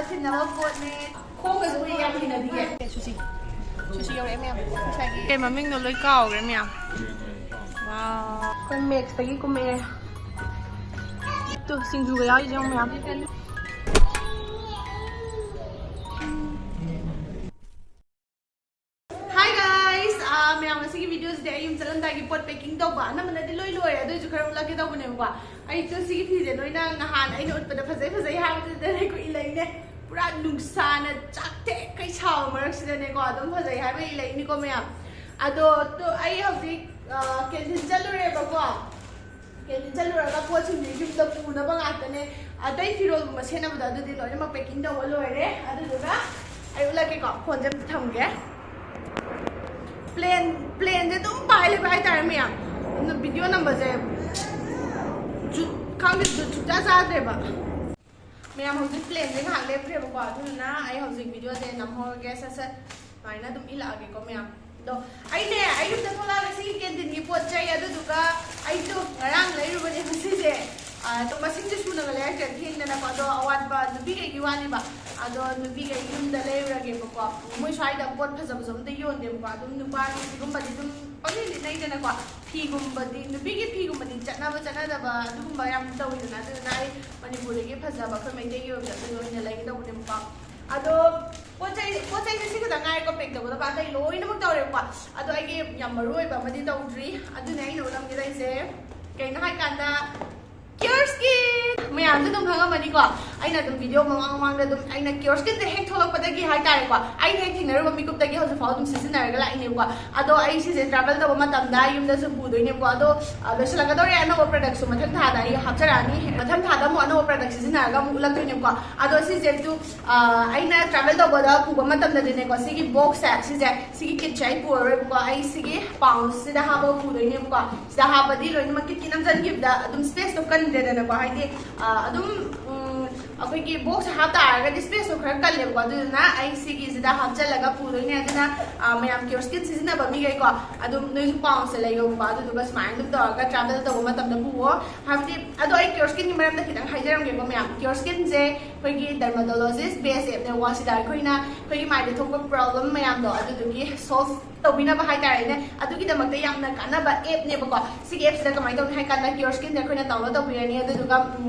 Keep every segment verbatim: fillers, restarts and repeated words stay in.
ꯊꯤꯟꯅꯕ ꯄꯣꯠꯅꯦ꯫ ꯈꯣꯡꯒꯁꯨ ꯑꯩ ꯌꯥꯝ ꯍꯩꯅꯗꯤꯌꯦ꯫ Sushi. Sushi ꯌꯧꯔꯛꯑꯦ ꯃꯌꯥꯝ꯫ ꯉꯁꯥꯏꯒꯤ ꯀꯩ ꯃꯃꯤꯡꯅꯣ ꯂꯣꯏ ꯀꯥꯎꯈ꯭ꯔꯦ ꯃꯌꯥꯝ꯫ ꯋꯥꯎ꯫ ꯑꯩꯈꯣꯏ ꯃꯦꯛꯁꯇꯒꯤ ꯀꯨꯝꯃꯛꯑꯦ꯫ ꯇꯨ, ꯁꯤꯡꯖꯨꯒ ꯌꯥꯎꯔꯤꯁꯦ ꯌꯦꯡꯉꯨ ꯃꯌꯥꯝ꯫ Hi guys! ꯑꯥ, ꯃꯌꯥꯝ, ꯉꯁꯤꯒꯤ ꯚꯤꯗꯤꯑꯣꯁꯤꯗꯤ ꯑꯩ ꯌꯨꯝ ꯆꯠꯂꯝꯗꯥꯏꯒꯤ ꯄꯣꯠ ꯄꯦꯀꯤꯡ ꯇꯧꯕ꯫ ꯑꯅꯝꯕꯅꯗꯤ ꯂꯣꯏ ꯂꯣꯏꯔꯦ, ꯑꯗꯨ ꯑꯣꯏꯁꯨ ꯈꯔ ꯎꯠꯂꯛꯀꯦ ꯇꯧꯕꯅꯦꯕꯀꯣ꯫ ꯑꯩꯁꯨ ꯁꯤꯒꯤ ꯐꯤꯁꯦ ꯅꯣꯏꯅ ꯅꯍꯥꯟ ꯑꯩꯅ ꯎꯠꯄꯗ ꯐꯖꯩ ꯐꯖꯩ ꯍꯥꯏꯕꯗꯨꯗꯅꯦꯀꯣ ꯏꯜꯂꯛꯏꯅꯦ꯫ ꯄꯨꯔꯥ ꯅꯨꯡꯁꯥꯅ ꯆꯥꯛꯇꯦꯛꯈꯩ ꯁꯥꯕ ꯃꯔꯛꯁꯤꯗꯅꯦꯀꯣ ꯑꯗꯨꯝ ꯐꯖꯩ ꯍꯥꯏꯕ ꯏꯜꯂꯛꯏꯅꯤꯀꯣ ꯃꯌꯥꯝ꯫ ꯑꯗꯣ ꯇꯨ, ꯑꯩ ꯍꯧꯖꯤꯛ, ꯑꯥ, ꯀꯦꯟꯇꯤꯟ ꯆꯠꯂꯨꯔꯦꯕꯀꯣ꯫ ꯀꯦꯟꯇꯤꯟ ꯆꯠꯂꯨꯔꯒ ꯄꯣꯠꯁꯤꯡꯁꯦ ꯌꯨꯝꯗ ꯄꯨꯅꯕ ꯉꯥꯛꯇꯅꯦ꯫ ꯑꯇꯩ ꯐꯤꯔꯣꯜꯒꯨꯝꯕ ꯁꯦꯠꯅꯕꯗꯣ ꯑꯗꯨꯗꯤ ꯂꯣꯏꯅꯃꯛ ꯄꯦꯀꯤꯡ ꯇꯧꯕ ꯂꯣꯏꯔꯦ꯫ ꯑꯗꯨꯗꯨꯒ ꯑꯩ ꯎꯠꯂꯛꯀꯦꯀꯣ, ꯐꯣꯟꯁꯦ ꯑꯝꯇ ꯊꯝꯒꯦ꯫ ꯄ꯭ꯂꯦꯟ, ꯄ꯭ꯂꯦꯟꯁꯦ ꯑꯗꯨꯝ ꯄꯥꯏ ꯂꯩꯕ ꯍꯥꯏꯇꯥꯔꯦ ꯃꯌꯥꯝ꯫ ꯑꯗꯨꯅ ꯚꯤꯗꯤꯑꯣ ꯅꯝꯕꯁꯦ ꯖꯨꯠ, ꯈꯪꯗꯦ, ꯖꯨꯠ ꯁꯨꯡꯆꯥ ꯆꯥꯗ꯭ꯔꯦꯕ꯫ ꯃꯌꯥꯝ, ꯍꯧꯖꯤꯛ ꯄ꯭ꯂꯦꯟꯁꯦ ꯉꯥꯏꯍꯥꯛ ꯂꯦꯞꯈ꯭ꯔꯦꯕꯀꯣ, ꯑꯗꯨꯗꯨꯅ ꯑꯩ ꯍꯧꯖꯤꯛ ꯚꯤꯗꯤꯑꯣꯁꯦ ꯅꯝꯍꯧꯔꯒꯦ ꯁꯠ ꯁꯠ꯫ ꯁꯨꯃꯥꯏꯅ ꯑꯗꯨꯝ ꯏꯜꯂꯛꯑꯒꯦꯀꯣ ꯃꯌꯥꯝ꯫ ꯑꯗꯣ ꯑꯩꯅꯦ, ꯑꯩ ꯌꯨꯝꯗ ꯊꯣꯛꯂꯛꯑꯒ ꯁꯤꯒꯤ ꯀꯦꯟꯇꯤꯟꯒꯤ ꯄꯣꯠ ꯆꯩ, ꯑꯗꯨꯗꯨꯒ ꯑꯩꯗꯣ ꯉꯔꯥꯡ ꯂꯩꯔꯨꯕꯅꯦꯕ ꯁꯤꯁꯦ꯫ ꯑꯗꯣ ꯃꯁꯤꯡꯁꯦ ꯁꯨꯅꯒ ꯂꯩꯔꯛꯇ꯭ꯔꯦ, ꯊꯦꯡꯗꯅꯀꯣ꯫ ꯑꯗꯣ ꯑꯋꯥꯠꯄ ꯅꯨꯄꯤꯈꯩꯒꯤ ꯋꯥꯠꯂꯤꯕ꯫ ꯑꯗꯣ ꯅꯨꯄꯤꯈꯩ ꯌꯨꯝꯗ ꯂꯩꯔꯨꯔꯒꯦꯕꯀꯣ꯫ ꯃꯣꯏ ꯁ꯭ꯋꯥꯏꯗ ꯄꯣꯠ ꯐꯖꯕꯁꯨ ꯑꯝꯇ ꯌꯣꯟꯗꯦꯕꯀꯣ꯫ ꯑꯗꯨꯝ ꯅꯨꯄꯥꯒꯤ ꯁꯤꯒꯨꯝꯕꯗꯤ ꯑꯗꯨꯝ ꯄꯪꯂꯩ ꯂꯤꯠꯅꯩꯗꯅꯀꯣ꯫ ꯐꯤꯒꯨꯝꯕꯗꯤ, ꯅꯨꯄꯤꯒꯤ ꯐꯤꯒꯨꯝꯕꯗꯤ ꯆꯠꯅꯕ ꯆꯠꯅꯗꯕ ꯑꯗꯨꯒꯨꯝꯕ ꯌꯥꯝ ꯇꯧꯋꯤꯗꯅ꯫ ꯑꯗꯨꯗꯨꯅ ꯑꯩ ꯃꯅꯤꯄꯨꯔꯗꯒꯤ ꯐꯖꯕ ꯑꯩꯈꯣꯏ ꯃꯩꯇꯩꯒꯤ ꯑꯣꯏꯕꯗꯣ ꯑꯗꯨ ꯑꯣꯏꯅ ꯂꯩꯒꯦ ꯇꯧꯕꯅꯦꯕꯀꯣ꯫ ꯑꯗꯣ ꯄꯣꯠ ꯆꯩ, ꯄꯣꯠ ꯆꯩꯁꯦ ꯁꯤ ꯈꯛꯇ ꯉꯥꯏꯔꯦꯀꯣ ꯄꯦꯛ ꯇꯧꯒꯗꯕ, ꯑꯇꯩ ꯂꯣꯏꯅꯃꯛ ꯇꯧꯔꯦꯕꯀꯣ꯫ ꯑꯗꯣ ꯑꯩꯒꯤ ꯌꯥꯝ ꯃꯔꯨ ꯑꯣꯏꯕ ꯑꯃꯗꯤ ꯇꯧꯗ꯭ꯔꯤ, ꯑꯗꯨꯅꯦ ꯑꯩꯅ ꯎꯠꯂꯝꯒꯦ ꯇꯧꯔꯤꯁꯦ꯫ ꯀꯩꯅꯣ ꯍꯥꯏꯀꯥꯟꯗ, ꯀꯤꯌꯣꯔ ꯁ꯭ꯀꯤꯟ ꯃꯌꯥꯝꯁꯨ ꯑꯗꯨꯝ ꯈꯪꯉꯝꯃꯅꯤꯀꯣ꯫ ꯑꯩꯅ ꯑꯗꯨꯝ ꯚꯤꯗꯤꯑꯣ ꯃꯃꯥꯡ ꯃꯃꯥꯡꯗ ꯑꯗꯨꯝ ꯑꯩꯅ ꯀꯤꯌꯣꯔ ꯁ꯭ꯀꯤꯟꯁꯦ ꯍꯦꯛ ꯊꯣꯛꯂꯛꯄꯗꯒꯤ ꯍꯥꯏꯇꯥꯔꯦꯀꯣ, ꯑꯩꯅ ꯍꯦꯛ ꯊꯦꯡꯅꯔꯨꯕ ꯃꯤꯀꯨꯞꯇꯒꯤ ꯍꯧꯖꯤꯛꯐꯥꯎ ꯑꯗꯨꯝ ꯁꯤꯖꯤꯟꯅꯔꯒ ꯂꯥꯛꯏꯅꯦꯕꯀꯣ꯫ ꯑꯗꯣ ꯑꯩ ꯁꯤꯁꯦ ꯇ꯭ꯔꯥꯚꯦꯜ ꯇꯧꯕ ꯃꯇꯝꯗ ꯌꯨꯝꯗꯁꯨ ꯄꯨꯗꯣꯏꯅꯦꯕꯀꯣ꯫ ꯑꯗꯣ, ꯑ, ꯂꯣꯏꯁꯤꯜꯂꯛꯀꯗꯧꯔꯦ, ꯑꯅꯧꯕ ꯄ꯭ꯔꯗꯛꯁꯨ ꯃꯊꯪ ꯊꯥꯗ ꯑꯩ ꯍꯥꯞꯆꯔꯛꯑꯅꯤ꯫ ꯃꯊꯪ ꯊꯥꯗ ꯑꯃꯨꯛ ꯑꯅꯧꯕ ꯄ꯭ꯔꯗꯛ ꯁꯤꯖꯤꯟꯅꯔꯒ ꯑꯃꯨꯛ ꯎꯠꯂꯛꯇꯣꯏꯅꯦꯕꯀꯣ꯫ ꯑꯗꯣ ꯁꯤꯁꯦ ꯑꯗꯨ, ꯑ, ꯑꯩꯅ ꯇ꯭ꯔꯥꯚꯦꯜ ꯇꯧꯕꯗ ꯄꯨꯕ ꯃꯇꯝꯗꯗꯤꯅꯦꯀꯣ, ꯁꯤꯒꯤ ꯕꯣꯛꯁꯁꯦ, ꯁꯤꯁꯦ, ꯁꯤꯒꯤ ꯀꯤꯠꯁꯦ ꯑꯩ ꯄꯨꯔꯔꯣꯏꯕꯀꯣ꯫ ꯑꯩ ꯁꯤꯒꯤ ꯄꯥꯎꯟꯁꯁꯤꯗ ꯍꯥꯞꯄꯒ ꯄꯨꯗꯣꯏꯅꯦꯕꯀꯣ꯫ ꯁꯤꯗ ꯍꯥꯞꯄꯗꯤ ꯂꯣꯏꯅꯃꯛ ꯀꯤꯠꯀꯤ ꯅꯝꯁꯤꯟꯈꯤꯕꯗ ꯑꯗꯨꯝ ꯁ꯭ꯄꯦꯁꯇꯣ ꯀꯟꯗ꯭ꯔꯦꯗꯅꯀꯣ꯫ ꯍꯥꯏꯗꯤ, ꯑ, ꯑꯗꯨꯝ, ꯎꯝ, ꯑꯩꯈꯣꯏꯒꯤ ꯕꯣꯛꯁ ꯍꯥꯞꯇꯥꯔꯒꯗꯤ ꯁ꯭ꯄꯦꯁꯇꯣ ꯈꯔ ꯀꯜꯂꯦꯕꯀꯣ, ꯑꯗꯨꯗꯨꯅ ꯑꯩ ꯁꯤꯒꯤꯁꯤꯗ ꯍꯥꯞꯆꯜꯂꯒ ꯄꯨꯗꯣꯏꯅꯦ꯫ ꯑꯗꯨꯅ ꯃꯌꯥꯝ ꯀꯤꯌꯣꯁꯀꯤꯟ ꯁꯤꯖꯤꯟꯅꯕ ꯃꯤꯈꯩꯀꯣ, ꯑꯗꯨꯝ ꯅꯣꯏꯁꯨ ꯄꯥꯎꯁꯦ ꯂꯩꯌꯣꯕꯀꯣ, ꯑꯗꯨꯗꯨꯒ ꯁꯨꯃꯥꯏꯅ ꯑꯗꯨꯝ ꯇꯧꯔꯒ ꯇ꯭ꯔꯥꯚꯦꯜ ꯇꯧꯕ ꯃꯇꯝꯗ ꯄꯨꯋꯣ꯫ ꯍꯥꯏꯕꯗꯤ ꯑꯗꯣ ꯑꯩ ꯀꯤꯌꯣꯁꯀꯤꯟꯒꯤ ꯃꯔꯝꯗ ꯈꯤꯇꯪ ꯍꯥꯏꯖꯔꯝꯒꯦꯀꯣ ꯃꯌꯥꯝ꯫ ꯀꯤꯌꯣꯁꯀꯤꯟꯁꯦ ꯑꯩꯈꯣꯏꯒꯤ ꯗꯔꯃꯥꯇꯣꯂꯣꯖꯤꯁ ꯕꯦꯁ ꯑꯦꯞꯅꯦꯕꯀꯣ꯫ ꯁꯤꯗ ꯑꯩꯈꯣꯏꯅ ꯑꯩꯈꯣꯏꯒꯤ ꯃꯥꯏꯗ ꯊꯣꯛꯄ ꯄ꯭ꯔꯣꯕ꯭ꯂꯦꯝ ꯃꯌꯥꯝꯗꯣ ꯑꯗꯨꯗꯨꯒꯤ ꯁꯣꯜꯚ ꯇꯧꯕꯤꯅꯕ ꯍꯥꯏꯇꯥꯔꯦꯅꯦ꯫ ꯑꯗꯨꯒꯤꯗꯃꯛꯇ ꯌꯥꯝꯅ ꯀꯥꯟꯅꯕ ꯑꯦꯞꯅꯦꯕꯀꯣ꯫ ꯁꯤꯒꯤ ꯑꯦꯞꯁꯤꯗ ꯀꯃꯥꯏꯅ ꯇꯧꯅꯤ ꯍꯥꯏ ꯀꯥꯟꯗ ꯀꯤꯌꯣꯁꯀꯤꯟꯁꯦ ꯑꯩꯈꯣꯏꯅ ꯗꯥꯎꯟꯂꯣꯗ ꯇꯧꯕꯤꯔꯅꯤ, ꯑꯗꯨꯗꯨꯒ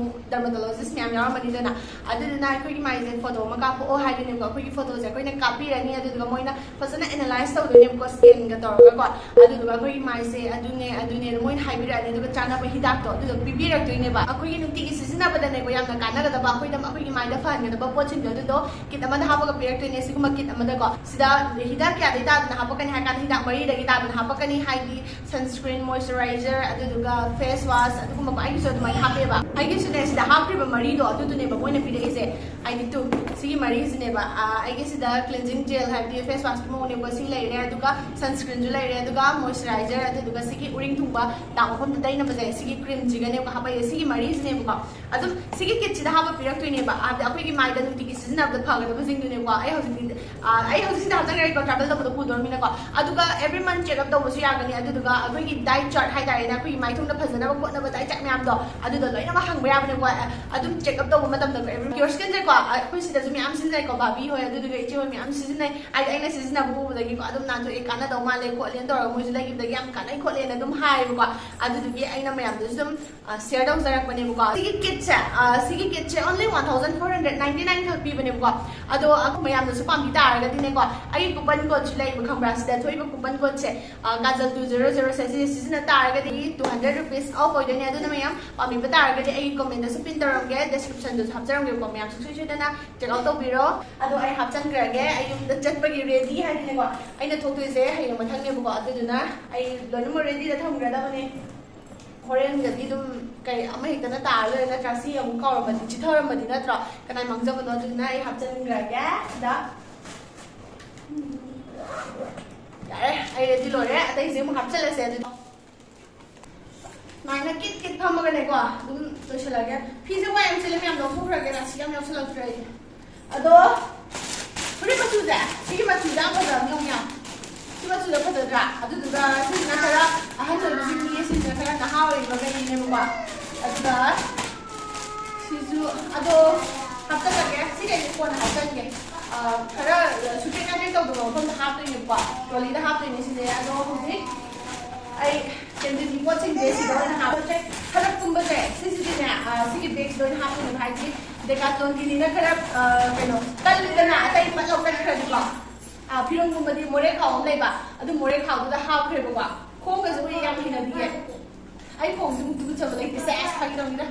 ꯗꯔꯃꯥꯇꯣꯂꯣꯖꯤꯁ ꯃꯌꯥꯝ ꯌꯥꯎꯔꯝꯃꯅꯤꯗꯅ꯫ ꯑꯗꯨꯗꯨꯅ ꯑꯩꯈꯣꯏꯒꯤ ꯃꯥꯏꯁꯦ ꯐꯣꯇꯣ ꯑꯃ ꯀꯥꯞꯄꯛꯑꯣ ꯍꯥꯏꯗꯣꯏꯅꯦꯕꯀꯣ꯫ ꯑꯩꯈꯣꯏꯒꯤ ꯐꯣꯇꯣꯁꯦ ꯑꯩꯈꯣꯏꯅ ꯀꯥꯞꯄꯤꯔꯅꯤ, ꯑꯗꯨꯗꯨꯒ ꯃꯣꯏꯅ ꯐꯖꯅ ꯑꯦꯅꯥꯂꯥꯏꯁ ꯇꯧꯗꯣꯏꯅꯦꯕꯀꯣ, ꯁ꯭ꯀꯦꯟꯒ ꯇꯧꯔꯒꯀꯣ꯫ ꯑꯗꯨꯗꯨꯒ ꯑꯩꯈꯣꯏꯒꯤ ꯃꯥꯏꯁꯦ ꯑꯗꯨꯅꯦ ꯑꯗꯨꯅꯦ ꯃꯣꯏꯅ ꯍꯥꯏꯕꯤꯔꯛꯑꯅꯤ, ꯑꯗꯨꯒ ꯆꯥꯅꯕ ꯍꯤꯗꯥꯛꯇꯣ ꯑꯗꯨꯗꯣ ꯄꯤꯕꯤꯔꯛꯇꯣꯏꯅꯦꯕ꯫ ꯑꯩꯈꯣꯏꯒꯤ ꯅꯨꯡꯇꯤꯒꯤ ꯁꯤꯖꯤꯟꯅꯕꯗꯅꯦꯀꯣ ꯌꯥꯝꯅ ꯀꯥꯟꯅꯒꯗꯕ, ꯑꯩꯈꯣꯏꯗ ꯑꯩꯈꯣꯏꯒꯤ ꯃꯥꯏꯗ ꯐꯍꯟꯒꯗꯕ ꯄꯣꯠꯁꯤꯡꯗꯣ ꯑꯗꯨꯗꯣ ꯀꯤꯠ ꯑꯃꯗ ꯍꯥꯞꯄꯒ ꯄꯤꯔꯛꯇꯣꯏꯅꯦ꯫ ꯁꯤꯒꯨꯝꯕ ꯀꯤꯠ ꯑꯃꯗꯀꯣ, ꯁꯤꯗ ꯍꯤꯗꯥꯛ ꯀꯌꯥꯗꯒꯤ ꯇꯥꯗꯅ ꯍꯥꯞꯄꯛꯀꯅꯤ ꯍꯥꯏ ꯀꯥꯟꯗ ꯍꯤꯗꯥꯛ ꯃꯔꯤꯗꯒꯤ ꯇꯥꯗꯅ ꯍꯥꯞꯄꯛꯀꯅꯤ, ꯍꯥꯏꯗꯤ ꯁꯟꯁꯀ꯭ꯔꯤꯟ, ꯃꯣꯏꯆꯔꯥꯏꯖꯔ, ꯑꯗꯨꯗꯨꯒ ꯐꯦꯁ ꯋꯥꯁ, ꯑꯗꯨꯒꯨꯝꯕꯀꯣ꯫ ꯑꯩꯒꯤꯁꯨ ꯑꯗꯨꯃꯥꯏꯅ ꯍꯥꯞꯄꯦꯕ꯫ ꯑꯩꯒꯤꯁꯨꯅꯦ ꯁꯤꯗ ꯍꯥꯞꯈ꯭ꯔꯤꯕ ꯃꯔꯤꯗꯣ ꯑꯗꯨꯗꯨꯅꯦꯕ ꯃꯣꯏꯅ ꯄꯤꯔꯛꯏꯁꯦ꯫ ꯍꯥꯏꯗꯤ ꯇꯨ, ꯁꯤꯒꯤ ꯃꯔꯤꯁꯤꯅꯦꯕ꯫ ꯑꯥ, ꯑꯩꯒꯤ ꯁꯤꯗ ꯀ꯭ꯂꯤꯟꯖꯤꯡ ꯖꯦꯜ ꯍꯥꯏꯕꯗꯤ ꯐꯦꯁ ꯋꯥꯁꯀꯤ ꯃꯑꯣꯡꯅꯦꯕ, ꯁꯤ ꯂꯩꯔꯦ, ꯑꯗꯨꯒ ꯁꯟꯁꯀ꯭ꯔꯤꯟꯁꯨ ꯂꯩꯔꯦ, ꯑꯗꯨꯒ ꯃꯣꯏꯆꯔꯥꯏꯖꯔ, ꯑꯗꯨꯗꯨꯒ ꯁꯤꯒꯤ ꯎꯔꯤꯡ ꯊꯨꯡꯕ ꯗꯥꯛ ꯃꯐꯝꯗ ꯇꯩꯅꯕꯁꯦ ꯁꯤꯒꯤ ꯀ꯭ꯔꯤꯝꯁꯤꯒꯅꯦꯕ ꯍꯥꯞꯄꯛꯏꯁꯦ꯫ ꯁꯤꯒꯤ ꯃꯔꯤꯁꯤꯅꯦꯕꯀꯣ꯫ ꯑꯗꯨꯝ ꯁꯤꯒꯤ ꯀꯤꯠꯁꯤꯗ ꯍꯥꯞꯄ ꯄꯤꯔꯛꯇꯣꯏꯅꯦꯕ꯫ ꯑꯥꯗ ꯑꯩꯈꯣꯏꯒꯤ ꯃꯥꯏꯗ ꯅꯨꯡꯇꯤꯒꯤ ꯁꯤꯖꯤꯟꯅꯕꯗ ꯐꯒꯗꯕꯁꯤꯡꯗꯨꯅꯦꯕꯀꯣ꯫ ꯑꯩ ꯍꯧꯖꯤꯛꯇꯤ, ꯑꯥ, ꯑꯩ ꯍꯧꯖꯤꯛ ꯁꯤꯗ ꯍꯥꯞꯆꯈ꯭ꯔꯦꯀꯣ, ꯇ꯭ꯔꯥꯚꯦꯜ ꯇꯧꯕꯗ ꯄꯨꯗꯣꯔꯃꯤꯅꯀꯣ꯫ ꯑꯗꯨꯒ ꯑꯦꯕ꯭ꯔꯤ ꯃꯟ ꯆꯦꯛꯑꯞ ꯇꯧꯕꯁꯨ ꯌꯥꯒꯅꯤ꯫ ꯑꯗꯨꯗꯨꯒ ꯑꯩꯈꯣꯏꯒꯤ ꯗꯥꯏꯠ ꯆꯥꯔꯠ ꯍꯥꯏꯇꯥꯔꯦꯅꯦ, ꯑꯩꯈꯣꯏꯒꯤ ꯃꯥꯏ ꯊꯨꯡꯅ ꯐꯖꯅꯕ ꯈꯣꯠꯅꯕ ꯗꯥꯏꯠ ꯆꯥꯔꯠ ꯃꯌꯥꯝꯗꯣ ꯑꯗꯨꯗꯣ ꯂꯣꯏꯅꯃꯛ ꯍꯪꯕ ꯌꯥꯕꯅꯦꯀꯣ꯫ ꯑꯗꯨꯝ ꯆꯦꯛꯑꯞ ꯇꯧꯕ ꯃꯇꯝꯗ ꯑꯦꯕ꯭ꯔꯤ ꯌꯣꯔ ꯁ꯭ꯀꯤꯟꯁꯦꯀꯣ, ꯑꯩꯈꯣꯏ ꯁꯤꯗꯁꯨ ꯃꯌꯥꯝ ꯁꯤꯖꯤꯟꯅꯩꯀꯣ, ꯚꯥꯕꯤ ꯍꯣꯏ ꯑꯗꯨꯗꯨꯒ ꯏꯆꯦ ꯍꯣꯏ ꯃꯌꯥꯝ ꯁꯤꯖꯤꯟꯅꯩ꯫ ꯍꯥꯏꯗꯤ ꯑꯩꯅ ꯁꯤꯖꯤꯟꯅꯕ ꯎꯕꯗꯒꯤꯀꯣ ꯑꯗꯨꯝ ꯅꯥꯟꯊꯣꯛꯑꯦ, ꯀꯥꯟꯅꯗꯧ ꯃꯥꯜꯂꯦ ꯈꯣꯠꯂꯦꯅ ꯇꯧꯔꯒ ꯃꯣꯏꯁꯨ ꯂꯩꯈꯤꯕꯗꯒꯤ ꯌꯥꯝ ꯀꯥꯟꯅꯩ ꯈꯣꯠꯂꯦꯅ ꯑꯗꯨꯝ ꯍꯥꯏꯌꯦꯕꯀꯣ꯫ ꯑꯗꯨꯗꯨꯒꯤ ꯑꯩꯅ ꯃꯌꯥꯝꯗꯁꯨ ꯑꯗꯨꯝ ꯁꯤꯌꯔ ꯇꯧꯖꯔꯛꯄꯅꯦꯕꯀꯣ꯫ ꯁꯤꯒꯤ ꯀꯤꯠꯁꯦ, ꯑ, ꯁꯤꯒꯤ ꯀꯤꯠꯁꯦ only one thousand four hundred ninety nine ꯈꯛ ꯄꯤꯕꯅꯦꯕꯀꯣ꯫ ꯑꯗꯣ ꯑꯩꯈꯣꯏ ꯃꯌꯥꯝꯅꯁꯨ ꯄꯥꯝꯕꯤ ꯇꯥꯔꯒꯗꯤꯅꯦꯀꯣ, ꯑꯩꯒꯤ ꯀꯨꯄꯟ ꯀꯣꯗꯁꯨ ꯂꯩꯕ, ꯈꯪꯕ꯭ꯔꯥ? ꯁꯤꯗ ꯊꯣꯛꯏꯕ ꯀꯨꯄꯟ ꯀꯣꯗꯁꯦ, ꯑ, ꯀꯥꯖꯜ two zero zero ꯁꯦ ꯁꯤꯁꯦ ꯁꯤꯖꯤꯟꯅ ꯇꯥꯔꯒꯗꯤ two hundred rupees off ꯑꯣꯏꯗꯣꯏꯅꯦ꯫ ꯑꯗꯨꯅ ꯃꯌꯥꯝ ꯄꯥꯝꯕꯤꯕ ꯇꯥꯔꯒꯗꯤ ꯑꯩꯒꯤ ꯀꯣꯃꯦꯟꯗꯁꯨ ꯄꯤꯟ ꯇꯧꯔꯝꯒꯦ, ꯗꯦꯁꯀ꯭ꯔꯤꯞꯁꯟꯗꯁꯨ ꯍꯥꯞꯆꯔꯝꯒꯦꯀꯣ꯫ ꯃꯌꯥꯝ ꯁꯨꯡꯁꯣꯏ ꯁꯣꯏꯗꯅ ꯆꯦꯛ ꯑꯥꯎꯠ ꯇꯧꯕꯤꯔꯣ꯫ ꯑꯗꯣ ꯑꯩ ꯍꯥꯞꯆꯟꯈ꯭ꯔꯒꯦ꯫ ꯑꯩ ꯌꯨꯝꯗ ꯆꯠꯄꯒꯤ ꯔꯦꯗꯤ ꯍꯥꯏꯗꯨꯅꯦꯀꯣ꯫ ꯑꯩꯅ ꯊꯣꯛꯇꯣꯏꯁꯦ ꯍꯌꯦꯡ ꯃꯊꯪꯅꯦꯕꯀꯣ꯫ ꯑꯗꯨꯗꯨꯅ ꯑꯩ ꯂꯣꯏꯅꯃꯛ ꯔꯦꯗꯤꯗ ꯊꯝꯈ꯭ꯔꯗꯕꯅꯦ꯫ ꯍꯣꯔꯦꯟꯒꯗꯤ ꯑꯗꯨꯝ ꯀꯩ ꯑꯃ ꯍꯦꯛꯇꯅ ꯇꯥꯔ ꯂꯣꯏꯔꯦ ꯅꯠꯇ꯭ꯔꯥ? ꯁꯤ ꯑꯃꯨꯛ ꯀꯥꯎꯔꯝꯃꯗꯤ, ꯆꯤꯊꯔꯝꯃꯗꯤ ꯅꯠꯇ꯭ꯔꯣ? ꯀꯅꯥꯏ ꯃꯥꯡꯖꯕꯅꯣ? ꯑꯗꯨꯗꯨꯅ ꯑꯩ ꯍꯥꯞꯆꯤꯟꯈ꯭ꯔꯒꯦ ꯁꯤꯗ꯫ ꯌꯥꯔꯦ, ꯑꯩ ꯔꯦꯗꯤ ꯂꯣꯏꯔꯦ꯫ ꯑꯇꯩꯁꯦ ꯑꯃꯨꯛ ꯍꯥꯞꯆꯤꯜꯂꯁꯦ ꯑꯗꯨꯗꯤ꯫ ꯁꯨꯃꯥꯏꯅ ꯀꯤꯠ ꯀꯤꯠ ꯐꯝꯃꯒꯅꯦꯀꯣ, ꯑꯗꯨꯝ ꯂꯣꯏꯁꯤꯜꯂꯒꯦ꯫ ꯐꯤꯁꯦ ꯋꯥꯏ ꯌꯥꯝ ꯆꯤꯜꯂꯦ ꯃꯌꯥꯝ, ꯂꯧꯊꯣꯛꯈ꯭ꯔꯒꯦ, ꯔꯥꯁꯤ ꯌꯥꯝ ꯌꯥꯎꯁꯜꯂꯛꯇ꯭ꯔꯦ ꯑꯩ꯫ ꯑꯗꯣ ꯐꯨꯔꯤꯠ ꯃꯆꯨꯁꯦ, ꯁꯤꯒꯤ ꯃꯆꯨꯁꯦ ꯌꯥꯝ ꯐꯖꯕꯅꯦ, ꯌꯦꯡꯉꯨ ꯃꯌꯥꯝ꯫ ꯁꯤ ꯃꯆꯨꯗ ꯐꯖꯗ꯭ꯔꯥ? ꯑꯗꯨꯗꯨꯒ ꯁꯤꯁꯤꯅ ꯈꯔ ꯑꯍꯟ ꯑꯣꯏꯕꯁꯤꯡꯒꯤ, ꯁꯤꯁꯤꯅ ꯈꯔ ꯅꯍꯥ ꯑꯣꯏꯔꯤꯕꯈꯩꯒꯤꯅꯦꯕꯀꯣ꯫ ꯑꯗꯨꯒ ꯁꯤꯁꯨ ꯑꯗꯣ ꯍꯥꯞꯆꯜꯂꯒꯦ꯫ ꯁꯤꯈꯩꯁꯦ ꯀꯣꯟꯅ ꯍꯥꯞꯆꯟꯒꯦ꯫ ꯑ, ꯈꯔ ꯁꯨꯇꯦꯛ ꯅꯥꯇꯦꯛ ꯇꯧꯗꯕ ꯃꯐꯝꯗ ꯍꯥꯞꯇꯣꯏꯅꯦꯕꯀꯣ꯫ ꯇ꯭ꯔꯣꯂꯤꯗ ꯍꯥꯞꯇꯣꯏꯅꯦ ꯁꯤꯁꯦ꯫ ꯑꯗꯣ ꯍꯧꯖꯤꯛ ꯑꯩ ꯀꯦꯟꯇꯤꯟꯒꯤ ꯄꯣꯠꯁꯤꯡꯁꯦ ꯁꯤꯗ ꯑꯣꯏꯅ ꯍꯥꯞꯄꯁꯦ꯫ ꯈꯔ ꯀꯨꯝꯕꯁꯦ ꯁꯤꯁꯤꯗꯤꯅꯦ, ꯑ, ꯁꯤꯒꯤ ꯕꯦꯒꯁꯤꯗ ꯑꯣꯏꯅ ꯍꯥꯞꯇꯣꯏꯅꯦꯕ꯫ ꯍꯥꯏꯗꯤ ꯗꯦꯀꯥꯠꯂꯣꯟꯒꯤꯅꯤꯅ ꯈꯔ, ꯑ, ꯀꯩꯅꯣ, ꯀꯜꯂꯤꯗꯅ, ꯑꯇꯩ ꯄꯠ ꯂꯧ ꯇꯠꯈ꯭ꯔꯗꯤꯀꯣ꯫ ꯑ, ꯐꯤꯔꯣꯟꯒꯨꯝꯕꯗꯤ ꯃꯣꯔꯦ ꯈꯥꯎ ꯑꯃ ꯂꯩꯕ, ꯑꯗꯨ ꯃꯣꯔꯦ ꯈꯥꯎꯗꯨꯗ ꯍꯥꯞꯈ꯭ꯔꯦꯕꯀꯣ꯫ ꯈꯣꯡꯒꯁꯦ ꯑꯩꯈꯣꯏ ꯌꯥꯝ ꯍꯩꯅꯗꯤꯌꯦ꯫ ꯑꯩ ꯈꯣꯡꯁꯦ ꯑꯃꯨꯛ ꯇꯨꯒꯠꯆꯕ ꯂꯩꯇꯦ꯫ ꯁꯦꯁ, ꯐꯥꯒꯤ ꯇꯧꯅꯤꯗ꯫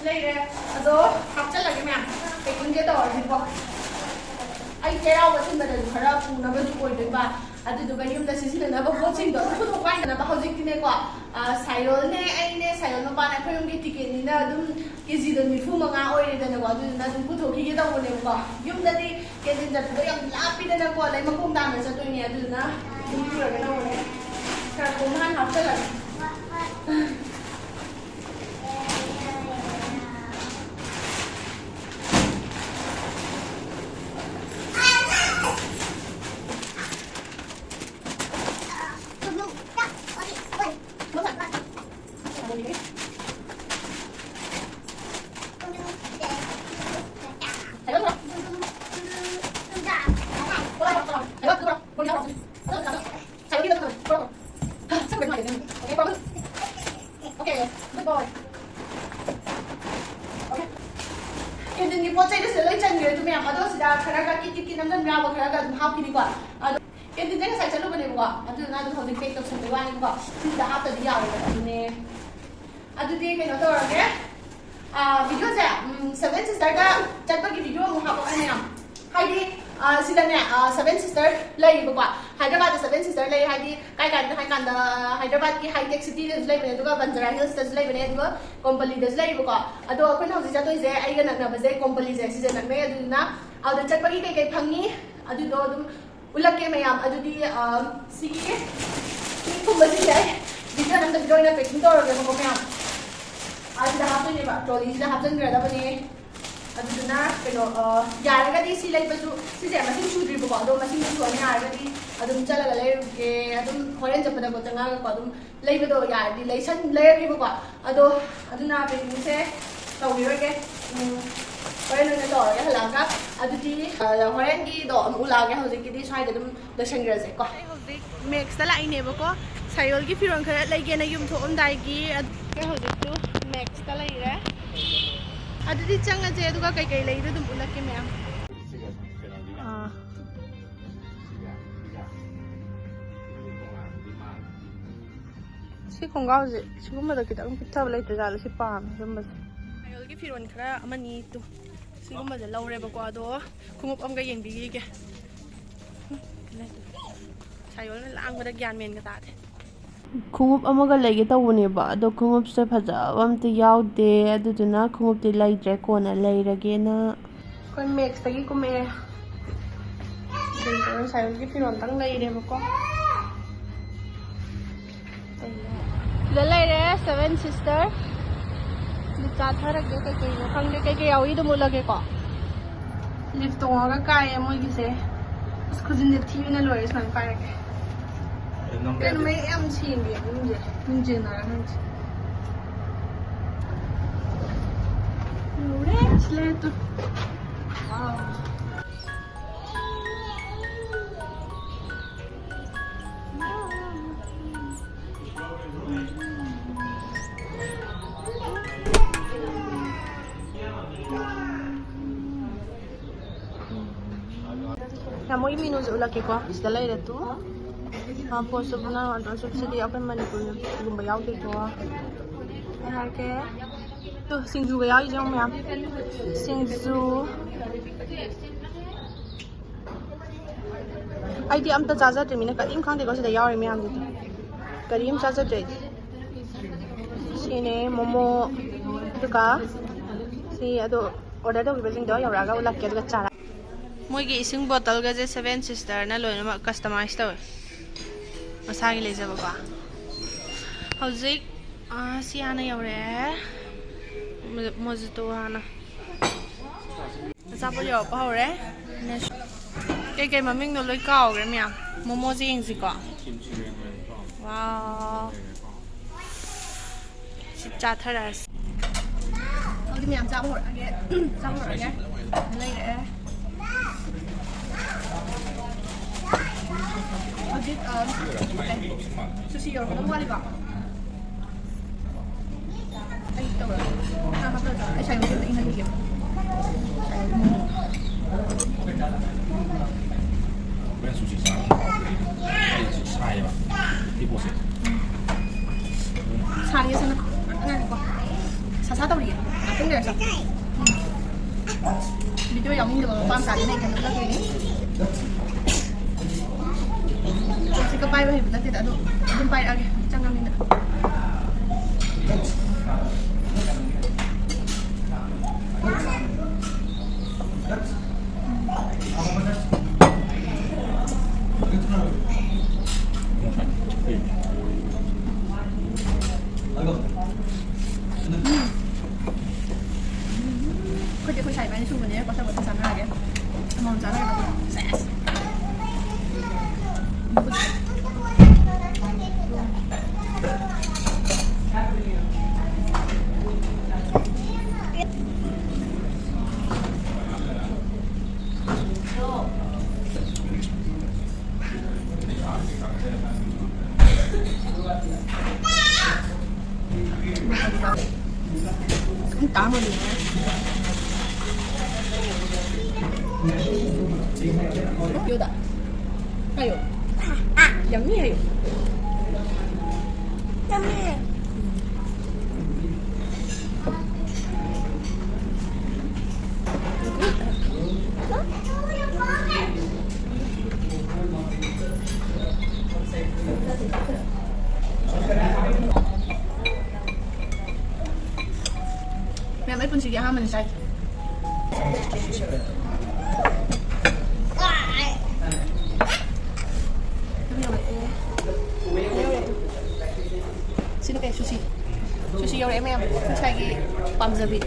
ꯂꯩꯔꯦ꯫ ꯑꯗꯣ ꯍꯥꯞꯆꯜꯂꯒꯦ ꯃꯌꯥꯝ꯫ ꯄꯦꯀꯤꯡꯁꯦ ꯇꯧꯔꯁꯤꯀꯣ꯫ ꯑꯩ ꯆꯩꯔꯥꯎꯕ ꯊꯤꯟꯕꯗꯁꯨ ꯈꯔ ꯄꯨꯅꯕꯁꯨ ꯑꯣꯏꯗꯣꯏꯕ꯫ ꯑꯗꯨꯗꯨꯒ ꯌꯨꯝꯗ ꯁꯤꯖꯤꯟꯅꯅꯕ ꯄꯣꯠꯁꯤꯡꯗꯣ ꯑꯗꯨꯝ ꯄꯨꯊꯣꯛꯄ ꯍꯥꯏꯗꯅꯕ꯫ ꯍꯧꯖꯤꯛꯇꯤꯅꯦꯀꯣ, ꯑ, ꯁꯥꯏꯔꯣꯜꯅꯦ, ꯑꯩꯅꯦ, ꯁꯥꯏꯔꯣꯜ ꯃꯄꯥꯅꯦ, ꯑꯩꯈꯣꯏ ꯑꯍꯨꯝꯒꯤ ꯇꯤꯀꯦꯠꯅꯤꯅ ꯑꯗꯨꯝ ꯀꯦꯖꯤꯗꯣ ꯅꯤꯐꯨ ꯃꯉꯥ ꯑꯣꯏꯔꯦꯗꯅꯀꯣ꯫ ꯑꯗꯨꯗꯨꯅ ꯑꯗꯨꯝ ꯄꯨꯊꯣꯛꯈꯤꯒꯦ ꯇꯧꯕꯅꯦꯕꯀꯣ꯫ ꯌꯨꯝꯗꯗꯤ ꯀꯦꯟꯇꯤꯟ ꯆꯠꯄꯗꯣ ꯌꯥꯝ ꯂꯥꯞꯄꯤꯗꯅꯀꯣ, ꯂꯩꯃꯈꯣꯡ ꯇꯥꯟꯅ ꯆꯠꯇꯣꯏꯅꯦ꯫ ꯑꯗꯨꯗꯨꯅ ꯑꯗꯨꯝ ꯄꯨꯔꯒꯦ ꯇꯧꯕꯅꯦ꯫ ꯈꯔ ꯀꯣꯝ ꯍꯥꯟꯅ ꯍꯥꯞꯆꯜꯂꯒꯦ꯫ Okay, good boy. Okay. ꯀꯦꯟꯇꯤꯟꯒꯤ ꯄꯣꯠ ꯆꯩꯗꯨꯁꯨ ꯂꯣꯏ ꯆꯟꯈ꯭ꯔꯦ ꯑꯗꯨ ꯃꯌꯥꯝ꯫ ꯑꯗꯣ ꯁꯤꯗ ꯈꯔꯒ ꯀꯤꯠ ꯀꯤꯠ ꯀꯤꯠ ꯅꯝꯖꯟꯕ ꯌꯥꯕ ꯈꯔꯒ ꯑꯗꯨꯝ ꯍꯥꯞꯈꯤꯅꯤꯀꯣ꯫ ꯑꯗꯣ ꯀꯦꯟꯇꯤꯟꯗ ꯉꯁꯥꯏ ꯆꯠꯂꯨꯕꯅꯦꯕꯀꯣ, ꯑꯗꯨꯗꯨꯅ ꯑꯗꯨꯝ ꯍꯧꯖꯤꯛ ꯄꯦꯛ ꯇꯧꯁꯟꯕꯒꯤ ꯋꯥꯅꯦꯕꯀꯣ꯫ ꯁꯤꯁꯤꯗ ꯍꯥꯞꯇꯗꯤ ꯌꯥꯔꯣꯏꯗꯕ ꯑꯗꯨꯅꯦ꯫ ꯑꯗꯨꯗꯤ ꯀꯩꯅꯣ ꯇꯧꯔꯒꯦ, ꯑꯥ, ꯚꯤꯗꯤꯑꯣꯁꯦ, ꯎꯝ, ꯁꯚꯦꯟ ꯁꯤꯁꯇꯔꯗ ꯆꯠꯄꯒꯤ ꯚꯤꯗꯤꯑꯣ ꯑꯃꯨꯛ ꯍꯥꯞꯄꯛꯀꯦ ꯃꯌꯥꯝ꯫ ꯍꯥꯏꯗꯤ, ꯑꯥ, ꯁꯤꯗꯅꯦ, ꯑꯥ, ꯁꯚꯦꯟ ꯁꯤꯁꯇꯔ ꯂꯩꯌꯦꯕꯀꯣ꯫ ꯍꯥꯏꯗ꯭ꯔꯕꯥꯗꯇ ꯁꯚꯦꯟ ꯁꯤꯁꯇꯔ ꯂꯩ ꯍꯥꯏꯗꯤ ꯀꯥꯏ ꯀꯥꯏꯗꯅꯣ ꯍꯥꯏ ꯀꯥꯟꯗ, ꯍꯥꯏꯗ꯭ꯔꯕꯥꯗꯀꯤ ꯍꯥꯏꯇꯦꯛ ꯁꯤꯇꯤꯗꯁꯨ ꯂꯩꯕꯅꯦ, ꯑꯗꯨꯒ ꯕꯟꯖꯥꯔꯥ ꯍꯤꯜꯁꯇꯁꯨ ꯂꯩꯕꯅꯦ, ꯑꯗꯨꯒ ꯀꯣꯝꯄꯂꯤꯗꯁꯨ ꯂꯩꯌꯦꯕꯀꯣ꯫ ꯑꯗꯣ ꯑꯩꯈꯣꯏꯅ ꯍꯧꯖꯤꯛ ꯆꯠꯇꯣꯏꯁꯦ ꯑꯩꯒ ꯅꯛꯅꯕꯁꯦ ꯀꯣꯝꯄꯂꯤꯁꯦ ꯁꯤꯁꯦ ꯅꯛꯅꯩ꯫ ꯑꯗꯨꯗꯨꯅ ꯑꯗꯨꯗ ꯆꯠꯄꯒꯤ ꯀꯩꯀꯩ ꯐꯪꯉꯤ ꯑꯗꯨꯗꯣ ꯑꯗꯨꯝ ꯎꯠꯂꯛꯀꯦ ꯃꯌꯥꯝ꯫ ꯑꯗꯨꯗꯤ, ꯑ, ꯁꯤꯒꯤ ꯁꯤ ꯀꯨꯝꯕꯁꯤꯡꯁꯦ ꯑꯩ ꯄꯤꯖꯅꯕꯗ ꯑꯣꯏꯅ ꯄꯦꯀꯤꯡ ꯇꯧꯔꯒꯦꯕꯀꯣ ꯃꯌꯥꯝ꯫ ꯑꯁꯤꯗ ꯍꯥꯞꯇꯣꯏꯅꯦꯕ, ꯇ꯭ꯔꯣꯂꯤꯁꯤꯗ ꯍꯥꯞꯆꯤꯟꯈ꯭ꯔꯗꯕꯅꯦ꯫ ꯑꯗꯨꯗꯨꯅ ꯀꯩꯅꯣ, ꯑ, ꯌꯥꯔꯒꯗꯤ ꯁꯤ ꯂꯩꯕꯁꯨ, ꯁꯤꯁꯦ ꯃꯁꯤꯡ ꯁꯨꯗ꯭ꯔꯤꯕꯀꯣ, ꯑꯗꯣ ꯃꯁꯤꯡꯗꯣ ꯁꯨꯍꯟ ꯌꯥꯔꯒꯗꯤ ꯑꯗꯨꯝ ꯆꯠꯂꯒ ꯂꯩꯔꯨꯒꯦ꯫ ꯑꯗꯨꯝ ꯍꯣꯔꯦꯟ ꯆꯠꯄꯗꯀꯣ ꯆꯪꯉꯛꯑꯒꯀꯣ ꯑꯗꯨꯝ ꯂꯩꯕꯗꯣ ꯌꯥꯔꯗꯤ ꯂꯩꯁꯟ-, ꯂꯩꯔꯒꯦꯕꯀꯣ꯫ ꯑꯗꯣ ꯑꯗꯨꯅ ꯄꯦꯀꯤꯡꯁꯦ ꯇꯧꯕꯤꯔꯣꯏꯒꯦ꯫ ꯎꯝ, ꯍꯣꯔꯦꯟ ꯑꯣꯏꯅ ꯇꯧꯔꯒꯦ ꯍꯜꯂꯛꯑꯒ꯫ ꯑꯗꯨꯗꯤ, ꯑ, ꯍꯣꯔꯦꯟꯒꯤꯗꯣ ꯑꯃꯨꯛ ꯎꯠꯂꯛꯑꯒꯦ꯫ ꯍꯧꯖꯤꯛꯀꯤꯗꯤ ꯁ꯭ꯋꯥꯏꯗ ꯑꯗꯨꯝ ꯂꯣꯏꯁꯟꯈ꯭ꯔꯁꯦꯀꯣ꯫ ꯑꯩ ꯍꯧꯖꯤꯛ ꯃꯦꯛꯁꯇ ꯂꯥꯛꯏꯅꯦꯕꯀꯣ꯫ ꯁꯥꯏꯌꯣꯜꯒꯤ ꯐꯤꯔꯣꯜ ꯈꯔ ꯂꯩꯒꯦꯅ ꯌꯨꯝ ꯊꯣꯛꯑꯝꯗꯥꯏꯒꯤ꯫ ꯑꯗꯨꯒ ꯍꯧꯖꯤꯛꯇꯨ ꯃꯦꯛꯁꯇ ꯂꯩꯔꯦ꯫ ꯑꯗꯨꯗꯤ ꯆꯪꯉꯁꯦ, ꯑꯗꯨꯒ ꯀꯩꯀꯩ ꯂꯩꯗꯣ ꯑꯗꯨꯝ ꯎꯠꯂꯛꯀꯦ ꯃꯌꯥꯝ꯫ ꯑꯥ꯫ ꯁꯤ ꯈꯣꯡꯒ꯭ꯔꯥꯎꯁꯦ ꯁꯤꯒꯨꯝꯕꯗ ꯈꯤꯇꯪ ꯄꯤꯛꯊꯕ ꯂꯩꯇ꯭ꯔꯖꯥꯠꯂꯣ? ꯁꯤ ꯄꯥꯝꯃꯦ ꯁꯤꯒꯨꯝꯕꯁꯦ꯫ ꯁꯥꯏꯌꯣꯜꯒꯤ ꯐꯤꯔꯣꯜ ꯈꯔ ꯑꯃꯅꯤ ꯇꯨ ꯁꯤꯒꯨꯝꯕꯁꯦ ꯂꯧꯔꯦꯕꯀꯣ꯫ ꯑꯗꯣ ꯈꯣꯡꯎꯞ ꯑꯃꯒ ꯌꯦꯡꯕꯤꯈꯤꯒꯦ꯫ ꯁꯥꯏꯌꯣꯜꯅ ꯂꯥꯡꯕꯗ ꯒ꯭ꯌꯥꯟ ꯃꯦꯟꯒ ꯇꯥꯗꯦ꯫ ꯈꯣꯡꯎꯞ ꯑꯃꯒ ꯂꯩꯒꯦ ꯇꯧꯕꯅꯦꯕ, ꯑꯗꯣ ꯈꯣꯡꯎꯞꯁꯦ ꯐꯖꯕ ꯑꯝꯇ ꯌꯥꯎꯗꯦ꯫ ꯑꯗꯨꯗꯨꯅ ꯈꯣꯡꯎꯞꯇꯤ ꯂꯩꯗ꯭ꯔꯦ, ꯀꯣꯟꯅ ꯂꯩꯔꯒꯦꯅ꯫ ꯑꯩꯈꯣꯏ ꯃꯦꯛꯁꯇꯒꯤ ꯀꯨꯝꯃꯛꯑꯦ꯫ ꯑꯗꯨꯒ ꯁꯥꯏꯌꯣꯜꯒꯤ ꯐꯤꯔꯣꯜꯗꯪ ꯂꯩꯔꯦꯕꯀꯣ꯫ ꯁꯤꯗ ꯂꯩꯔꯦ ꯁꯚꯦꯟ ꯁꯤꯁꯇꯔ꯫ ꯂꯤꯞ ꯆꯥꯊꯔꯒꯦ, ꯀꯩꯀꯩꯅꯣ ꯈꯪꯗꯦ, ꯀꯩꯀꯩ ꯌꯥꯎꯏ ꯑꯗꯨꯝ ꯎꯠꯂꯒꯦꯀꯣ꯫ ꯂꯤꯞ ꯇꯣꯡꯉꯒ ꯀꯥꯏꯌꯦ ꯃꯣꯏꯒꯤꯁꯦ꯫ ꯑꯁ, ꯈꯨꯖꯤꯟꯁꯦ ꯊꯤꯕꯅ ꯂꯣꯏꯔꯦ꯫ ꯁꯨꯃꯥꯏꯅ ꯄꯥꯏꯔꯒꯦ꯫ ꯀꯩꯅꯣ ꯃꯌꯦꯛ ꯌꯥꯝ ꯁꯦꯡꯗꯦ ꯃꯅꯨꯡꯁꯦ꯫ ꯃꯅꯨꯡ ꯆꯦꯟꯅꯔ ꯈꯪꯗꯦ꯫ ꯂꯣꯏꯔꯦ, ꯁꯤ ꯂꯩꯔꯦ ꯇꯨ꯫ ꯋꯥꯎ꯫ ꯌꯥꯝ, ꯃꯣꯏꯒꯤ ꯃꯦꯅꯨꯁꯦ ꯎꯠꯂꯛꯀꯦꯀꯣ꯫ ꯁꯤꯗ ꯂꯩꯔꯦ ꯇꯨ꯫ ꯑꯥ, ꯄꯣꯠꯁꯨ ꯅꯪ ꯑꯗꯨꯝ ꯁꯤꯗꯤ ꯑꯩꯈꯣꯏ ꯃꯅꯤꯄꯨꯔꯒꯨꯝꯕ ꯌꯥꯎꯗꯦꯀꯣ꯫ ꯑꯩ ꯍꯥꯏꯔꯛꯀꯦ꯫ ꯇꯨ, ꯁꯤꯡꯖꯨꯒ ꯌꯥꯎꯔꯤꯁꯦ ꯌꯦꯡꯉꯨ ꯃꯌꯥꯝ꯫ ꯁꯤꯡꯖꯨ꯫ ꯑꯩꯗꯤ ꯑꯝꯇ ꯆꯥꯖꯗ꯭ꯔꯤꯃꯤꯅ ꯀꯔꯤꯝ ꯈꯪꯗꯦꯀꯣ ꯁꯤꯗ ꯌꯥꯎꯔꯤ ꯃꯌꯥꯝꯁꯤꯗꯤ꯫ ꯀꯔꯤꯝ ꯆꯥꯖꯗ꯭ꯔꯦ ꯑꯩꯗꯤ꯫ ꯁꯤꯅꯦ ꯃꯣꯃꯣ꯫ ꯑꯗꯨꯒ ꯁꯤ ꯑꯗꯣ ꯑꯣꯔꯗꯔ ꯇꯧꯈꯤꯕꯁꯤꯡꯗꯣ ꯌꯧꯔꯛꯑꯒ ꯎꯠꯂꯛꯀꯦ, ꯑꯗꯨꯒ ꯆꯥꯔ-, ꯃꯣꯏꯒꯤ ꯏꯁꯤꯡ ꯕꯣꯇꯜꯒꯁꯦ ꯁꯚꯦꯟ ꯁꯤꯁꯇꯔꯅ ꯂꯣꯏꯅꯃꯛ ꯀꯁꯇꯃꯥꯏꯁ ꯇꯧꯋꯦ, ꯃꯁꯥꯒꯤ ꯂꯩꯖꯕꯀꯣ꯫ ꯍꯧꯖꯤꯛ, ꯑꯥ, ꯁꯤ ꯍꯥꯟꯅ ꯌꯧꯔꯛꯑꯦ꯫ ꯃꯣ-, ꯃꯣꯖꯤꯇꯣ ꯍꯥꯟꯅ꯫ ꯑꯆꯥꯄꯣꯠ ꯌꯧꯔꯛꯄ ꯍꯧꯔꯦ꯫ ꯅꯦꯁ-, ꯀꯩꯀꯩ ꯃꯃꯤꯡꯅꯣ ꯂꯣꯏ ꯀꯥꯎꯈ꯭ꯔꯦ ꯃꯌꯥꯝ꯫ ꯃꯣꯃꯣꯁꯦ ꯌꯦꯡꯁꯤꯀꯣ꯫ ꯋꯥꯎ꯫ ꯁꯤ ꯆꯥꯊꯔꯛꯑꯁꯤ꯫ ꯍꯧꯖꯤꯛ ꯃꯌꯥꯝ ꯆꯥꯕ ꯍꯧꯔꯛꯑꯒꯦ꯫ ꯆꯥꯕ ꯍꯧꯔꯛꯑꯒꯦ꯫ ꯂꯩꯔꯛꯑꯦ꯫ ꯍꯧꯖꯤꯛ, ꯑ, ꯀꯩ? ꯁꯨꯁꯤ ꯌꯧꯔꯛꯀꯗꯕ ꯋꯥꯠꯂꯤꯕ? ꯑꯩ ꯇꯧꯔꯒꯦ꯫ ꯅꯪ ꯍꯥꯞꯆꯜꯂꯣ꯫ ꯑꯩ ꯁꯥꯏ ꯃꯆꯦꯠ ꯑꯝꯇ ꯏꯪꯍꯟꯈꯤꯒꯦ꯫ ꯍꯣꯔꯦꯟ ꯁꯨꯁꯤ ꯆꯥꯔꯒ ꯍꯥꯎꯕꯅꯦ꯫ ꯑꯩ ꯁꯤ ꯁꯥꯏꯌꯦꯕ꯫ ꯁꯤ ꯄꯣꯠꯁꯦ꯫ ꯁꯥꯔꯤꯌꯦ ꯁꯅꯥ꯫ ꯉꯥꯏꯈꯣꯀꯣ꯫ ꯁꯥ ꯁꯥ ꯇꯧꯔꯤꯌꯦ꯫ ꯉꯥꯛꯇꯪ ꯂꯩꯔ ꯆꯥꯎ꯫ ꯎꯝ꯫ ꯚꯤꯗꯤꯑꯣ ꯌꯥꯎꯅꯤꯡꯗꯕ ꯃꯄꯥ ꯃꯆꯥꯗꯨꯅ ꯏꯊꯟꯗ ꯎꯠꯂꯛꯇꯣꯏꯅꯤ꯫ ꯆꯣꯞꯁ꯭ꯇꯤꯛꯀ ꯄꯥꯏꯕ ꯍꯩꯕ ꯅꯠꯇꯦꯗ, ꯑꯗꯣ ꯑꯗꯨꯝ ꯄꯥꯏꯔꯛꯑꯒꯦ꯫ ꯆꯪꯉꯕꯅꯤꯅ꯫ ꯑꯩꯈꯣꯏꯗꯤ ꯑꯩꯈꯣꯏ ꯁꯥꯏ ꯏꯕꯥꯅꯤ ꯁꯨꯕꯅꯦ, ꯄꯣꯠꯁꯥ ꯄꯣꯠꯁꯥ ꯆꯥꯟꯅꯔꯒꯦ꯫ ꯑꯃꯃꯝ ꯆꯥꯟꯅꯒꯗꯕ꯫ ꯁꯦꯁ꯫ ꯌꯣꯗ꯫ ꯍꯥꯏꯌꯣ꯫ ꯌꯝꯃꯤ ꯍꯥꯏꯌꯣ꯫ ꯃꯦꯝ, ꯑꯩ ꯄꯨꯟꯁꯤꯒꯤ ꯑꯍꯥꯟꯕꯅꯤ ꯆꯥꯏ꯫ ꯄꯥꯝꯖꯕꯤ꯫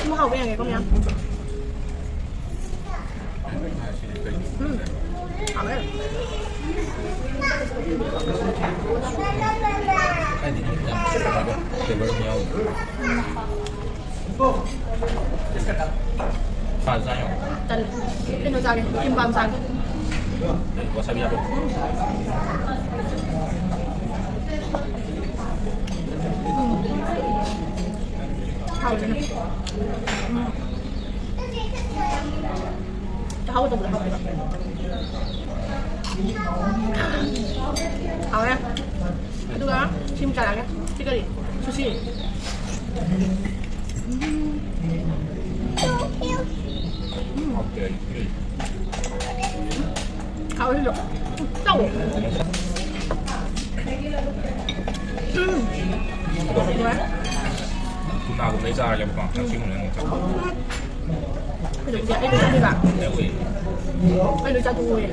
ꯁꯤꯃ ꯍꯥꯎꯕ ꯌꯦꯡꯉꯦꯀꯣ ꯃꯌꯥꯝ꯫ ꯎꯝ꯫ ꯍꯥꯎꯋꯦ꯫ ꯊꯥꯏꯅꯗꯤ ꯌꯥꯝ ꯁꯤꯠꯂꯝꯃꯒ flavour ꯑꯃ ꯌꯥꯎꯕ꯫ ꯎꯝ꯫ ꯐꯖꯅ ꯆꯥꯏꯌꯣ꯫ ꯇꯜꯂꯦ꯫ ꯀꯩꯅꯣ ꯆꯥꯒꯦ, ꯀꯤꯝꯕꯥꯝ ꯆꯥꯒꯦ꯫ ꯋꯥꯁꯥꯕꯤ ꯍꯥꯞꯄꯣ꯫ ꯎꯝ꯫ ꯍꯥꯎꯋꯦ꯫ ꯎꯝ꯫ ꯆꯥꯍꯧꯒꯗꯕꯗꯣ ꯍꯥꯎꯇꯦꯕ꯫ ꯍꯥꯎꯔꯦ꯫ ꯑꯗꯨꯒ ꯁꯤꯃ ꯆꯥꯔꯛꯑꯒꯦ꯫ ꯁꯤ ꯀꯔꯤ? ꯁꯨꯁꯤ꯫ ꯎꯝ꯫ ꯎꯝ꯫ ꯍꯥꯎꯋꯦ ꯁꯤꯁꯨ꯫ ꯆꯥꯎꯋꯣ꯫ ꯎꯝ꯫ ꯅꯨꯡꯉꯥꯏ꯫ ꯇꯨꯅꯥꯒꯨꯝꯕꯗꯤ ꯆꯥꯔꯒꯦꯕꯀꯣ꯫ ꯉꯁꯤꯒꯨꯝꯕꯗꯤ ꯑꯃꯨꯛ ꯆꯥꯎ꯫ ꯎꯝ꯫ ꯀꯩꯗꯧꯒꯦ? ꯑꯩ ꯂꯣꯏ ꯆꯥꯗꯣꯏꯕ? ꯑꯩ ꯂꯣꯏ ꯆꯥꯊꯣꯛꯑꯣꯌꯦ꯫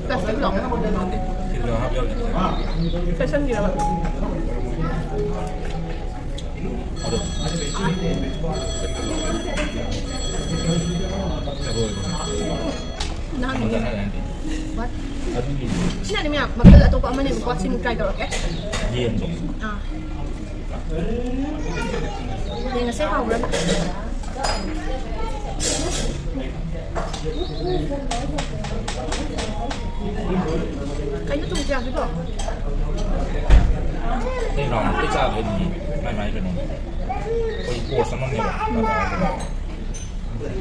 ꯄ꯭ꯂꯥꯁꯇꯤꯛ ꯂꯣ? ꯐꯦꯁꯟꯒꯤꯔꯕ? ꯅꯍꯥꯟ ꯅꯣꯡꯃ꯫ What? ꯁꯤꯅꯅꯦ ꯃꯌꯥꯝ ꯃꯈꯜ ꯑꯇꯣꯞꯄ ꯑꯃꯅꯦꯕꯀꯣ꯫ ꯁꯤ ꯑꯃꯨꯛ try ꯇꯧꯔꯛꯀꯦ꯫ ꯌꯦꯟꯗꯣ꯫ ꯑꯥ꯫ ꯌꯦꯡꯉꯁꯦ ꯍꯥꯎꯕ꯭ꯔꯥ꯫ ꯀꯩꯅꯣ ꯊꯣꯡ ꯊꯤꯜꯂꯛꯇꯣꯏꯗꯣ? ꯑꯩ round ꯑꯝꯇ ꯆꯥꯒꯦ ꯑꯗꯨꯗꯤ꯫ ꯃꯥꯏ ꯃꯥꯏ ꯀꯩꯅꯣ꯫ ꯑꯩꯈꯣꯏ course ꯑꯃꯅꯦꯕ꯫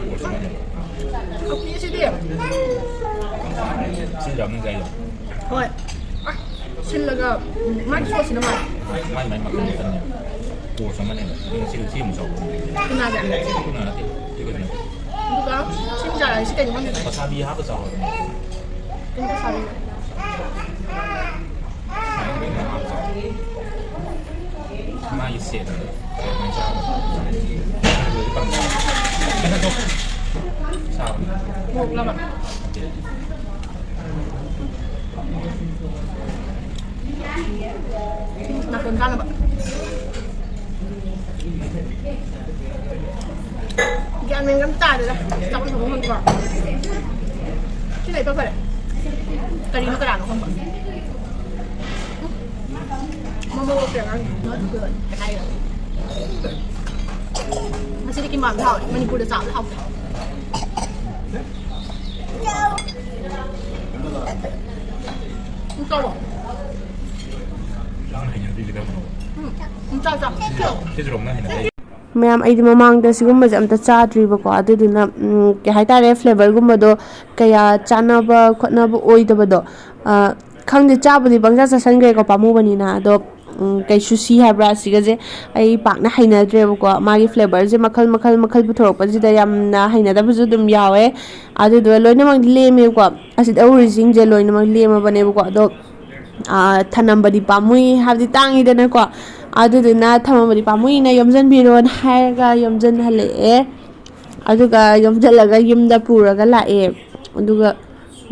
Course ꯑꯃꯅꯦꯕ꯫ ꯍꯥꯎꯇꯦ ꯁꯤꯗꯤ꯫ ꯁꯤꯗ ꯑꯃꯨꯛ ꯆꯥꯏꯗꯣ꯫ ꯍꯣꯏ꯫ ꯑ, ꯁꯤꯜꯂꯒ, ꯎꯝ, ꯃꯥꯒꯤ sauce ꯁꯤꯅ ꯃꯥꯜꯂꯦ꯫ ꯃꯥꯏ ꯃꯥꯏ ꯃꯈꯜ ꯃꯈꯜꯅꯦꯕ꯫ Course ꯑꯃꯅꯦꯕ꯫ ꯑꯗꯨꯅ ꯁꯤ, ꯁꯤ ꯑꯃꯨꯛ ꯆꯥꯎ꯫ ꯇꯨꯅꯥꯁꯦ꯫ ꯁꯤ ꯇꯨꯅꯥ ꯅꯠꯇꯦ꯫ ꯁꯤ ꯀꯩꯅꯣ꯫ ꯑꯗꯨꯒ ꯁꯤ ꯃꯆꯥ ꯁꯤ ꯀꯩꯅꯣ ꯈꯪꯗꯦ꯫ Wasabi ꯍꯥꯞꯄ ꯆꯥꯎ ꯍꯥꯏꯕꯅꯦ꯫ ꯀꯩꯅꯣ wasabi? ꯃꯥꯒꯤ ꯁꯦꯠ꯫ ꯃꯣꯔꯣꯛ ꯂꯥꯃ꯫ ꯅꯥꯇꯣꯟ ꯆꯥꯅꯕ꯫ ꯒ꯭ꯌꯥꯟ ꯃꯦꯟ ꯑꯝ ꯇꯥꯗꯦꯗ꯫ ꯆꯥꯐꯝ ꯊꯣꯛꯐꯝ ꯈꯪꯗꯦꯀꯣ꯫ ꯁꯤ ꯂꯩꯕ ꯐꯔꯦ꯫ ꯀꯔꯤꯅꯣ ꯀꯅꯥꯅꯣ ꯈꯪꯕ꯫ ꯃꯣꯃꯣ ꯀꯩ ꯑꯉꯥꯡ ꯍꯥꯏꯔꯣ꯫ ꯃꯁꯤꯗꯤ ꯀꯤꯝꯕꯥꯞꯅ ꯍꯥꯎꯋꯦ꯫ ꯃꯅꯤꯄꯨꯔꯗ ꯆꯥꯕꯗ ꯍꯥꯎꯇꯦ꯫ ꯎꯝ, ꯆꯥꯎꯋꯣ꯫ ꯅꯪ ꯍꯩꯅꯕꯤꯒꯗꯕꯅꯣ? ꯎꯝ, ꯎꯝ, ꯆꯥꯎ, ꯆꯥꯎ꯫ ꯁꯤꯁꯤꯔꯣ? ꯁꯤꯁꯤꯔꯣ ꯅꯪ ꯍꯩꯅꯕꯤ? ꯃꯌꯥꯝ, ꯑꯩꯗꯤ ꯃꯃꯥꯡꯗ ꯁꯤꯒꯨꯝꯕꯁꯦ ꯑꯝꯇ ꯆꯥꯗ꯭ꯔꯤꯕꯀꯣ, ꯑꯗꯨꯗꯨꯅ, ꯎꯝ, ꯀꯩ ꯍꯥꯏꯇꯥꯔꯦ, flavourꯒꯨꯝꯕꯗꯣ ꯀꯌꯥ ꯆꯥꯅꯕ ꯈꯣꯠꯅꯕ ꯑꯣꯏꯗꯕꯗꯣ, ꯑ, ꯈꯪꯗꯦ, ꯆꯥꯕꯨꯗꯤ ꯄꯪꯆꯥ ꯆꯥꯁꯟꯈ꯭ꯔꯦꯀꯣ, ꯄꯥꯝꯃꯨꯕꯅꯤꯅ꯫ ꯑꯗꯣ, ꯎꯝ, ꯀꯩꯁꯨ ꯁꯤ ꯍꯥꯏꯕ꯭ꯔꯥ, ꯑꯁꯤꯒꯁꯦ ꯑꯩ ꯄꯥꯛꯅ ꯍꯩꯅꯗ꯭ꯔꯦꯕꯀꯣ꯫ ꯃꯥꯒꯤ flavourꯁꯦ ꯃꯈꯜ, ꯃꯈꯜ, ꯃꯈꯜ ꯄꯨꯊꯣꯔꯛꯄꯁꯤꯗ ꯌꯥꯝꯅ ꯍꯩꯅꯗꯕꯁꯨ ꯑꯗꯨꯝ ꯌꯥꯎꯋꯦ꯫ ꯑꯗꯨꯗꯨꯒ ꯂꯣꯏꯅꯃꯛ ꯂꯦꯝꯃꯦꯕꯀꯣ꯫ ꯑꯁꯤꯗ ꯎꯔꯤꯁꯤꯡꯁꯦ ꯂꯣꯏꯅꯃꯛ ꯂꯦꯝꯃꯕꯅꯦꯕꯀꯣ꯫ ꯑꯗꯣ, ꯑꯥ, ꯊꯅꯝꯕꯗꯤ ꯄꯥꯝꯃꯨꯏ, ꯍꯥꯏꯕꯗꯤ ꯇꯥꯡꯉꯤꯗꯅꯀꯣ꯫ ꯑꯗꯨꯗꯨꯅ ꯊꯝꯃꯝꯕꯗꯤ ꯄꯥꯝꯃꯨꯏꯅ ꯌꯣꯝꯁꯤꯟꯕꯤꯔꯣꯅ ꯍꯥꯏꯔꯒ ꯌꯣꯝꯁꯤꯟꯍꯜꯂꯛꯑꯦ꯫ ꯑꯗꯨꯒ ꯌꯣꯝꯁꯤꯜꯂꯒ ꯌꯨꯝꯗ ꯄꯨꯔꯒ ꯂꯥꯛꯑꯦ꯫ ꯑꯗꯨꯒ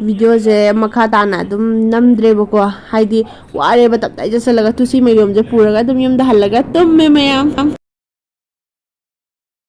videoꯁꯦ ꯃꯈꯥ ꯇꯥꯅ ꯑꯗꯨꯝ ꯅꯝꯗ꯭ꯔꯦꯕꯀꯣ, ꯍꯥꯏꯗꯤ ꯋꯥꯔꯦꯕ ꯇꯞꯇꯥꯏ ꯆꯠꯁꯤꯜꯂꯒ꯫ ꯇꯨ ꯁꯤ ꯃꯌꯣꯝꯁꯦ ꯄꯨꯔꯒ ꯑꯗꯨꯝ ꯌꯨꯝꯗ ꯍꯜꯂꯒ ꯇꯨꯝꯃꯦ ꯃꯌꯥꯝ꯫